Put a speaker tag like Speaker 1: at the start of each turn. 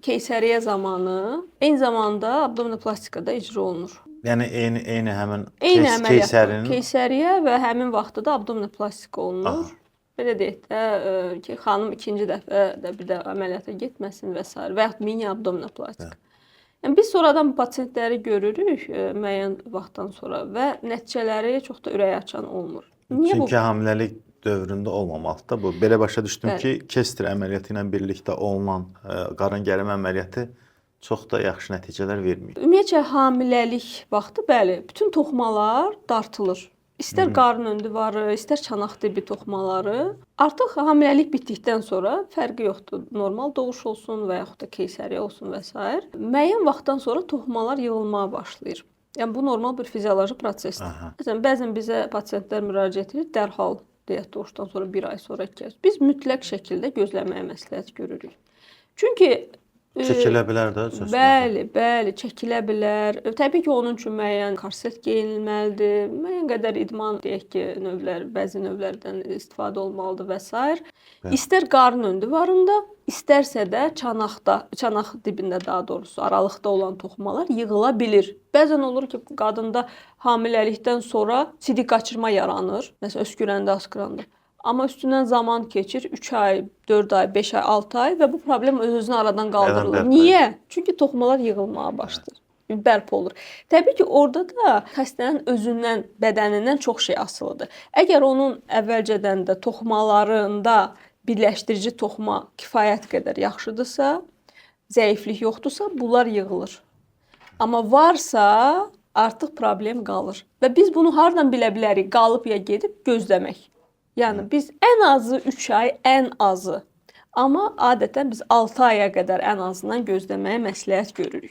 Speaker 1: Keysəriyyə zamanı eyni zamanda abdominoplastika da icra olunur.
Speaker 2: Yəni eyni həmin
Speaker 1: Eyni əməliyyat.
Speaker 2: keysərinin
Speaker 1: Keysəriyyə və həmin vaxtda da abdominoplastika olunur.
Speaker 2: Aha.
Speaker 1: Belə deyək də ki, xanım ikinci dəfə də bir də əməliyyata getməsin və sair və yaxud mini abdominoplastika. Yəni biz sonradan bu pasientləri görürük müəyyən vaxtdan sonra və nəticələri çox da ürəkaçan olmur. Niyə bu?
Speaker 2: Çünki hamiləlik dövründə olmamalıdır da bu. Belə başa düşdüm
Speaker 1: Bəli.
Speaker 2: ki, kester əməliyyatı ilə birlikdə olunan qarın gərilmə əməliyyatı çox da yaxşı nəticələr vermir.
Speaker 1: Ümumiyyətcə hamiləlik vaxtı bəli, bütün toxumalar dartılır. İstər qarın ön divarı, istər çanaq dibi toxumaları. Artıq hamiləlik bitdikdən sonra fərqi yoxdur. Normal doğuş olsun və yaxud da keysəriyyə olsun və sair. Müəyyən vaxtdan sonra toxumalar yığılmağa başlayır. Yəni bu normal bir fizioloji prosesdir. Məsələn, bəzən bizə pasientlər müraciət edir dərhal, deyək doğuşdan sonra 1 ay sonra, 2 ay. Biz mütləq şəkildə gözləməyə məsləhət görürük. Çünki
Speaker 2: Çəkilə bilər də öz-özünə.
Speaker 1: Bəli, bəli, çəkilə bilər. Təbii ki, onun üçün müəyyən korset geyinilməlidir, müəyyən qədər idman, deyək ki, növlər, bəzi növlərdən istifadə olmalıdır və sair. İstər qarın ön divarında, istərsə də çanaqda, çanaq dibində daha doğrusu, aralıqda olan toxumalar yığıla bilir. Bəzən olur ki, qadında hamiləlikdən sonra sidik qaçırma yaranır. Məsələn, öskürəndə, asqıranda. Amma üstündən zaman keçir, 3 ay, 4 ay, 5 ay, 6 ay və bu problem öz-özünə aradan qaldırılır.
Speaker 2: Bərpa
Speaker 1: Niyə? Çünki toxumalar yığılmağa başlayır. Bərpa olur. Təbii ki, orada da xəstənin özündən, bədənindən çox şey asılıdır. Əgər onun əvvəlcədən də toxumalarında birləşdirici toxuma kifayət qədər yaxşıdırsa, zəiflik yoxdursa, bunlar yığılır. Amma varsa, artıq problem qalır. Və biz bunu hardan bilə bilərik? Qalıb ya gedib gözləmək. Yəni biz ən azı 3 ay, ən azı. Amma adətən biz 6 aya qədər ən azından gözləməyə məsləhət görürük.